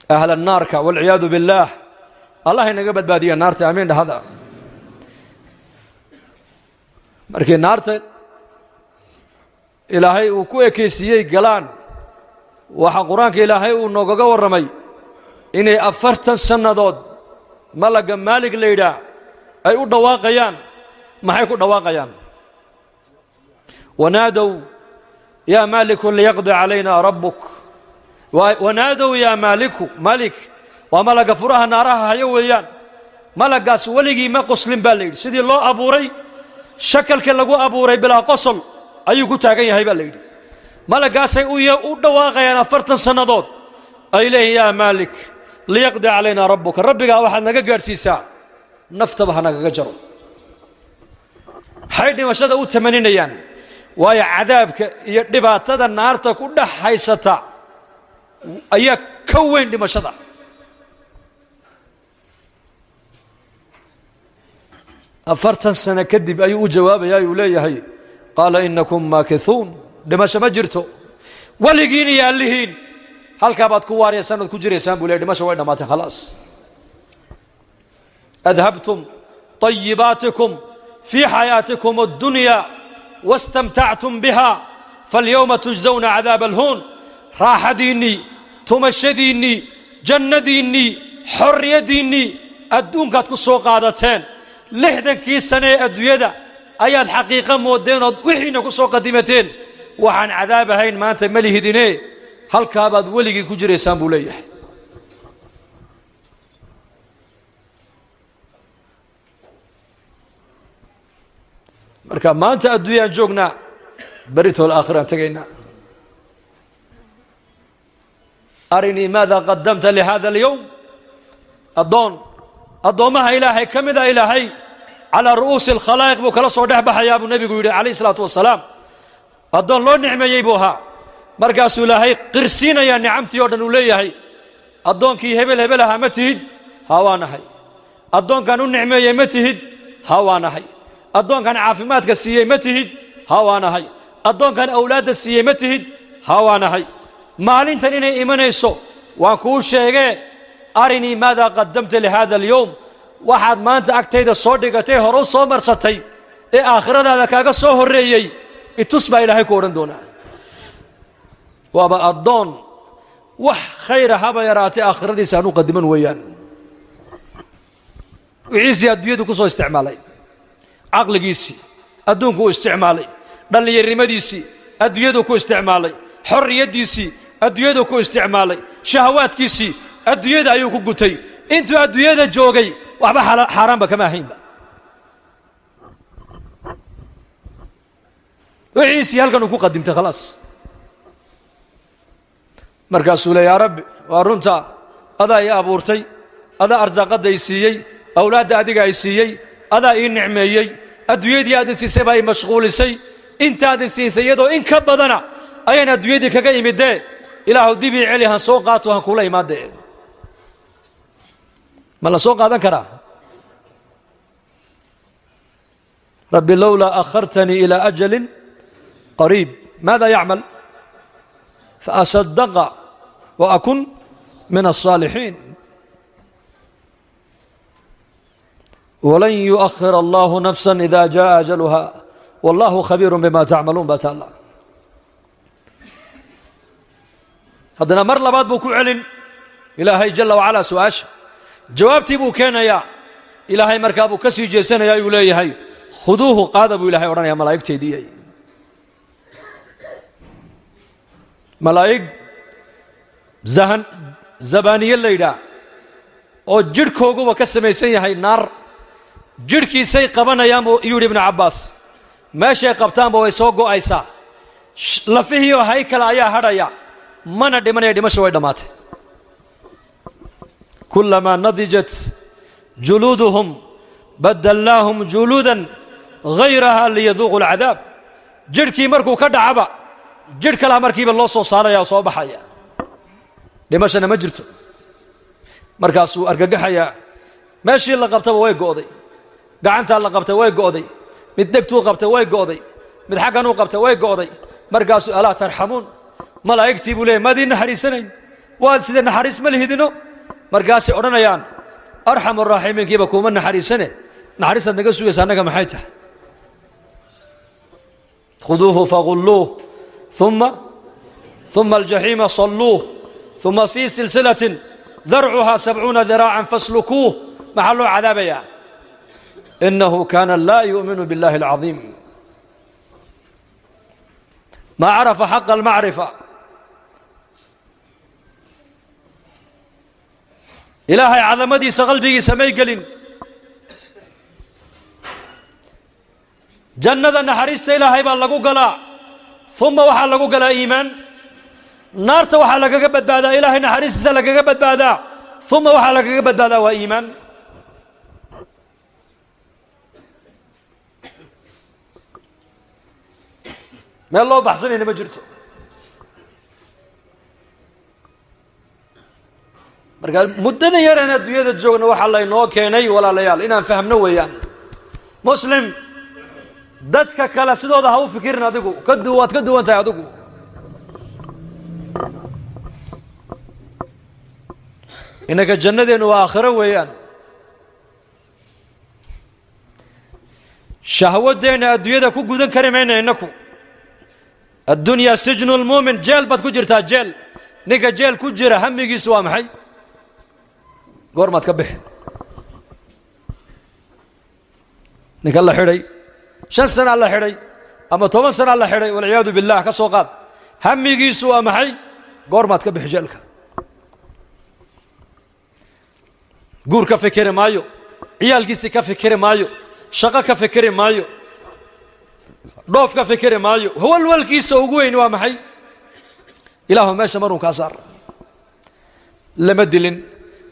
Ahla naarka walciyaadu billaah, Allah inaga badbaadiya naarta, aamiin dhahada. Markii naarta Ilaahay uu ku ekeysiiyey galaan, waxaa Qur-aanka Ilaahay uu noogaga warramay inay 40 sannadood malagga Maalig la yidhaah ay u dhawaaqayaan. Maxay ku dhawaaqayaan? Wanaadow yaa maaliku liyaqdi calayna rabbuk. Wanaadow yaa maaliku, maalik waa malagga furaha naaraha hayo weeyaan. Malaggaas weligii ma qoslin baa la yidhi. Sidii loo abuuray, shakalka lagu abuuray bilaa qosol ayuu ku taagan yahay baa la yidhi. Malaggaasay u dhawaaqayaan 40 sannadood, ay leeyihin yaa maalik liyaqdi calayna rabbuka, rabbigaa waxaad naga gaadhsiisaa naftaba ha nagaga jaro. Maxay dhimashada u tamaninayaan? Waayo cadaabka iyo dhibaatada naarta ku dhex haysata ayaa ka weyn dhimashada. 40 sano kadib ayuu u jawaabayaa, uu leeyahay qaala innakum maakithuun, dhimasho ma jirto, weligiin iyo allihiin halkaa baad ku waariyaysaan ood ku jiraysaan buu ley. Dhimasho way dhammaatay khalaas. Adhabtum طayibaatikum fii xayaatikum addunya wastamtactum biha falyowma tujzawna cadaaba alhuun. Raaxadiinnii, tumashadiinnii, jannadiinnii, xorriyaddiinnii adduunkaad ku soo qaadateen. 60kii sane ee adduunyada ayaad xaqiiqo moodeen ood wixiina ku soo qadimateen. Waxaan cadaab ahayn maanta ma lihidine, halkaabaad weligii ku jiraysaan buu leeyahay. Marka maanta adduunyaan joognaa, beritool aakhiraan tegaynaa. Arinii maada qadamta lihada alyowm. Addoon addoommaha Ilaahay ka mida Ilaahay calaa ru'uusi alkhalaa'iq buu kala soo dhex baxayaa buu nebigu yidhi calayh isalaatu wasalaam. Addoon loo nicmeeyey buu ahaa. Markaasuu Ilaahay qirsiinayaa nicamtii oo dhan, uu leeyahay addoonkii hebel hebel ahaa ma tihid? Haa, waa nahay. Addoonkan u nicmeeyey ma tihid? Haa, waa nahay. Addoonkan caafimaadka siiyey ma tihid? Haa, waa nahay. Addoonkan awlaadda siiyey ma tihid? Haa, waa nahay. Maalintan inay imanayso waan kuu sheegee, arinii maada qadamta lihada alyowm. Waxaad maanta agtayda soo dhigatay, hore u soo marsatay ee aakhiradaada kaaga soo horreeyey itus baa Ilaahay ku odhan doonaa. Waaba addoon wax khayra haba yaraatay aakhiradiisa aan u qadiman weeyaan. Wixiisii adduunyadu ku soo isticmaalay, caqligiisii adduunku u isticmaalay, dhallinyarnimadiisii adduunyadu ku isticmaalay, xorriyaddiisii adduunyadu ku isticmaalay, shahawaadkiisii adduunyada ayuu ku gutay. Intuu adduunyada joogay waxba xaaraanba kama ahaynba. Wixiisii halkan uu ku qadimtay khalaas. Markaasuu le yaa Rabbi, waa runtaa, adaa ii abuurtay, adaa arsaaqadda i siiyey, awlaadda adiga i siiyey, adaa ii nicmeeyey, adduunyadii aad i siisay baa i mashquulisay. Intaad i siisay iyadoo in ka badana ayaan adduunyadii kaga imidee, Ilaahu dib ii celi, han soo qaato, han kuula imaadee. Ma la soo qaadan karaa? Rabbi lowlaa akhartanii ilaa ajalin qariib. Maada yacmal? Faasadaqa wa akun min aلصaalixiin. Walan yuؤkhir allahu nafsa ida jaءa ajaluha wallahu khabiiru bima tacmaluun baa taalla. Haddana mar labaad buu ku celin Ilaahay jala wacalaa su-aasha, jawaabtii buu keenayaa. Ilaahay markaa buu ka sii jeesanayaa, uu leeyahay khuduuhu, qaada buu Ilahay odhanaya malaa'igteydii. Malaa'ig zahan zabaaniye la yidhaah oo jidhkooguba ka samaysan yahay naar, jidhkiisay qabanayaan buu yidhi Ibnu Cabbaas. Meeshay qabtaanba way soo go'aysaa, lafihiioo haykala ayaa hadhaya, mana dhimanaya, dhimasho way dhammaatay. Kulamaa nadijat juluuduhum badalnaahum juluudan hayraha liyaduuqu alcadaab. Jidhkii markuu ka dhacaba jidh kalaa markiiba loo soo saaraya oo soo baxaya, dhimashana ma jirto. Markaasuu argagaxayaa, meeshii la qabtaba way go'day, gacantaa la qabtay way go'day, mid dhegtuu qabtay way go'day, mid xagganuu qabtay way go'day. Markaasuu alaa tarxamuun, malaa'igtii buu leeyay maad ii naxariisanayn, Waa sidee naxariis ma lihidino? Markaasay odhanayaan arxamu raaximiinkiiba kuuma naxariisane, naxariistaad naga sugaysa annaga maxay tahay? Khuduuhu fagulluuh uma aljaxiima salluuh uma fii silsilatin darcuhaa 70 diraacan faslukuuh. Maxaa loo cadaabayaa? Inahu kaana laa yu'minu biاllahi alcadiim, maa carafa xaqa almacrifa. Ilaahay cadamadiisa qalbigiisa may gelin. Jannada naxariista ilaahay baa lagu galaa, uma waxaa lagu galaa iimaan. Naarta waxaa lagaga badbaadaa ilaahay naxariistiisa lagaga badbaadaa, uma waxaa lagaga badbaadaa waa iimaan. Meel loo baxsanayna ma jirto. Marka muddada yaraan adduunyada joogna waxaa laynoo keenay walaalayaal inaan fahmno weeyaan. Muslim, dadka kale sidooda ha u fikirin adigu, waad ka duwan tahay adigu. Innaka jannadeennu waa aakhiro weeyaan. Shahwadeenna adduunyada ku gudan kari mayna innaku. Addunyaa sijnu lmuumin, jeel baad ku jirtaa, jeel. Ninka jeel ku jira hamigiisu waa maxay? Goormaad ka bixi. Ninka la xidhay 5 sanaa la xidhay ama 10 sanaa la xidhay, walciyaadu billah, ka soo qaad, hamigiisu waa maxay? Goormaad ka bixi jeelka. Guur ka fikiri maayo, ciyaalkiisii ka fikiri maayo, shaqo ka fikiri maayo, dhoof ka fikiri maayo. Walwalkiisa ugu weyn waa maxay? Ilaahu meesha marun kaa saar. Lama dilin,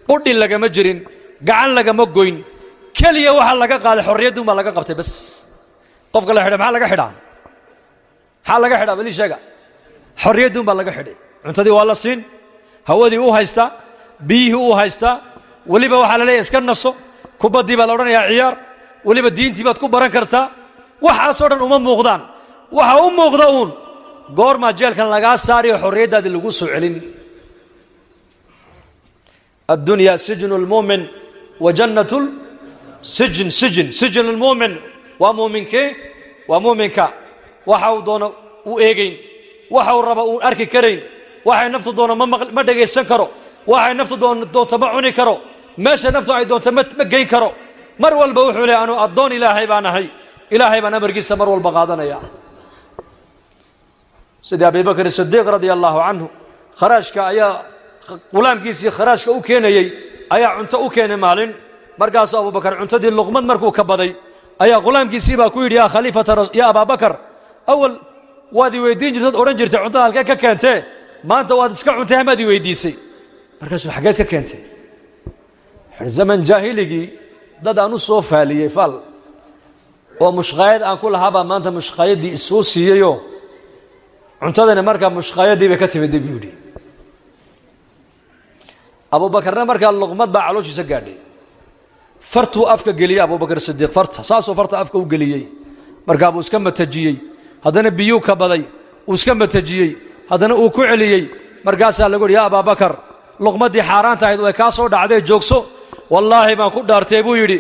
qudhi lagama jirin, gacan lagama goyn, keliya waxaa laga qaaday xorriyadduun baa laga qabtay bas. Qofka la xidhay maxaa laga xidhaa? Maxaa laga xidhaa? Bal ii sheega. Xorriyadduun baa laga xidhay. Cuntadii waa la siin, hawadii uu haystaa, biyihii uu haystaa, weliba waxaa la leeyahy iska naso, kubaddii baa la odhanayaa ciyaar, weliba diintii baad ku baran kartaa. Waxaasoo dhan uma muuqdaan. Waxa u muuqda uun goormaa jeelkan lagaa saariyo xorriyaddaadii lagu soo celin. Addunyaa sijnu lmuumin wa jannatu sijn. Sijn sijn lmuumin waa muuminkee? Waa muuminka waxa uu doono u eegayn, waxa uu raba uu arki karayn, waxay naftu doono ma dhegaysan karo, waxay naftu doonto ma cuni karo, meesha naftu ay doonto ma geyn karo. Mar walba wuxuu leey anuu addoon ilaahay baan ahay, ilaahay baan amarkiisa mar walba qaadanaya. Sidii Abibakr Sidiiq radia allahu canhu, kharaashka ayaa qulaamkiisii kharaashka u keenayey ayaa cunto u keenay maalin. Markaasuu Abubakar cuntadii luqmad markuu ka baday ayaa qulaamkiisii baa ku yidhi yaa khaliifata, yaa Abaabakar, awal waad i weydiin jirtood odhan jirtay cuntada halkee ka keentee, maanta waad iska cuntay hamaad i weydiisay. Markaasuu xaggeed ka keentay? Zaman jaahiligii dad aan u soo faaliyey faal oo mushqaayad aan ku lahaabaa maanta mushqaayaddii isoo siiyeyoo cuntadani markaa mushqaayaddii bay ka timid buu yidhi. Abuubakarna markaa luqmad baa calooshiisa gaadhay, fartuu afka geliyey Abubakar Sidiiq, farta saasuu farta afka u geliyey. Markaa buu iska matajiyey, haddana biyuu ka baday, uu iska matajiyey, haddana uu ku celiyey. Markaasaa lagu yidhi yaa Abaabakar, luqmaddii xaaraanta ahayd way kaa soo dhacday, joogso. Wallaahi baan ku dhaartay buu yidhi,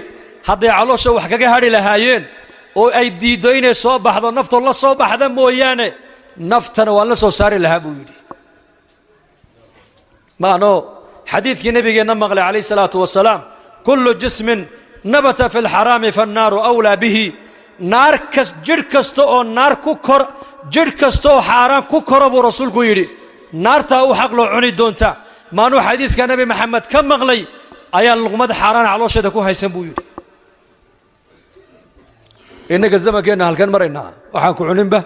hadday caloosha wax kaga hadhi lahaayeen oo ay diiddo inay soo baxdo, naftoo la soo baxda mooyaane, naftana waan la soo saari lahaa buu yidhi. Ma anoo xadiidkii nabigeenna maqlay calayhi salaatu wasalaam, kullu jismin nabata fi lxaraami faannaaru awlaa bihi. Naar kas, jidh kasta oo naar ku kor, jidh kasta oo xaaraan ku koro buu rasuulku yidhi, naartaa u xaq loo cuni doonta. Maanuu xadiiska nebi Maxamed ka maqlay ayaa luqmad xaaraan caloosheeda ku haysan buu yidhi. Innaga zamankeenna halkan maraynaa, waxaan ku cuninba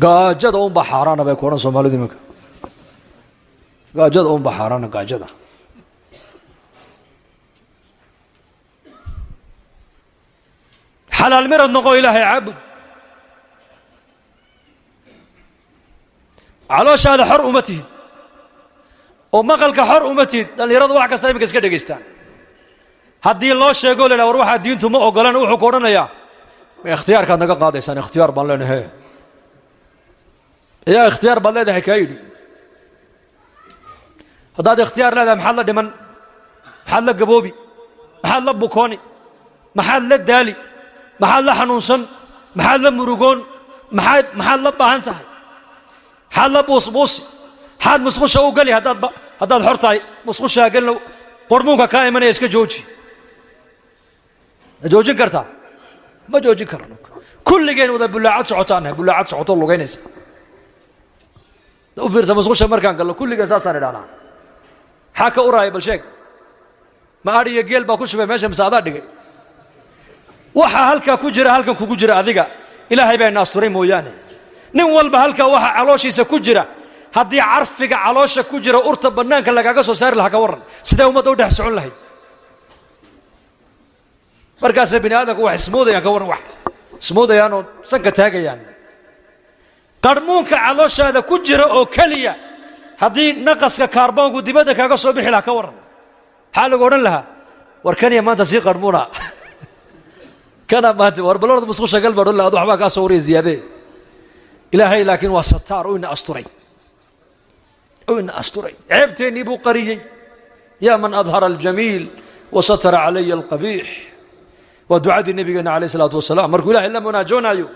gaajada unbaa xaaraana bay ku odhan soomaalidu imanka. Gaajada unbaa xaaraana, gaajada. Xalaal mirad noqo, ilaahay caabud. Calooshaada xor uma tihid oo maqalka xor uma tihid. Dhallinyaradu wax kasta iminka iska dhegaystaan. Haddii loo sheego la yidhaha war waxaa diintu ma ogolan, wuxuu ku odhanayaa ma ikhtiyaarkaad naga qaadaysaan? Ikhtiyaar baan leenahay. Yaa ikhtiyaar baad leedahay kaa yidhi? Haddaad ikhtiyaar leedahay, maxaad la dhiman? Maxaad la gaboobi? Maxaad la bukooni? Maxaad la daali? Maxaad la xanuunsan? Maxaad la murugoon? Maxaad la baahan tahay? Maxaad la buusbuusi? Maxaad musqusha u geli haddaad xor tahay? Musqushaa gelina, qormuunka kaa imanaya iska jooji. Ma joojin kartaa? Ma joojin karno. Kulligeen wada bullaacad socotaan nahay, bullaacad socotoo lugaynaysa. U fiirsa, musqusha markaan gallo kulligeen saasaan idhahnaa. Maxaa ka uraaya? Bal sheeg. Ma adhi iyo geel baa ku shubay meesha mise adaa dhigay? Waxaa halkaa ku jira, halkan kugu jira adiga, Ilaahay baa ina asturay mooyaane. Nin walba halkaa waxa calooshiisa ku jira, haddii carfiga caloosha ku jira urta bannaanka lagaaga soo saari lahaa, ka warran sidee ummadda u dhex socon lahayd? Markaasay bini aadamku wax ismoodayaan. Ka warran, wax ismoodayaan oo sanka taagayaan. Qarmuunka calooshaada ku jira oo keliya haddii naqaska kaarboonku dibadda kaaga soo bixi lahaa, ka warran, maxaa lagu odhan lahaa? War kaniya maanta sii qarmuuna kana maanta, war balorda musqusha gal baa odhan lahaa, ad waxbaa kaa soo waraya ziyaadee. Ilaahay laakiin waa sataar, u ina asturay, u ina asturay, ceebteennii buu qariyey. Yaa man adhara aljamiil wa satara calaya alqabiix, waa ducadii nabigeenna calayh isalaatu wasalaam markuu ilahay la munaajoonaayo.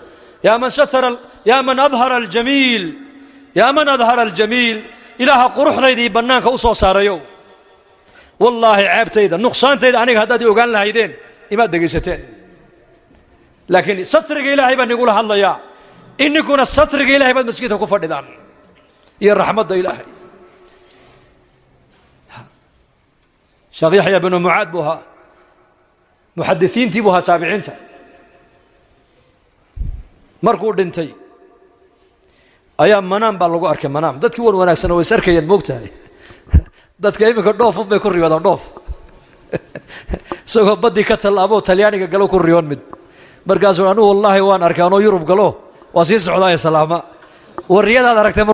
Yaa man satara, yaa man adhara aljamiil, yaa man adhara aljamiil, Ilaaha quruxdaydii bannaanka u soo saarayow, wallaahi ceebtayda, nuqsaantayda aniga haddaad i ogaan lahaydeen imaad dhegaysateen, laakiin satriga Ilaahay baan igula hadlayaa. Ininkuna satriga Ilahay baad maskiidka ku fadhidaan iyo raxmadda Ilaahay. Sheekh Yaxya binu Mucaad buu ahaa, muxadisiintii buu ahaa taabiciinta. Markuu dhintay ayaa manaam baa lagu arkay. Manaam dadkii wan wanaagsana way is arkayeen, moogtahay. Dadka iminka dhoofun bay ku riyoodaan. Dhoof isagoo baddii ka tallaaboo Talyaaniga galo ku riyoon mid. Markaasuu, anugu wallaahi waan arkay anoo Yurub galo, waa sii socdaa ee salaama. Wariyadaad aragtay.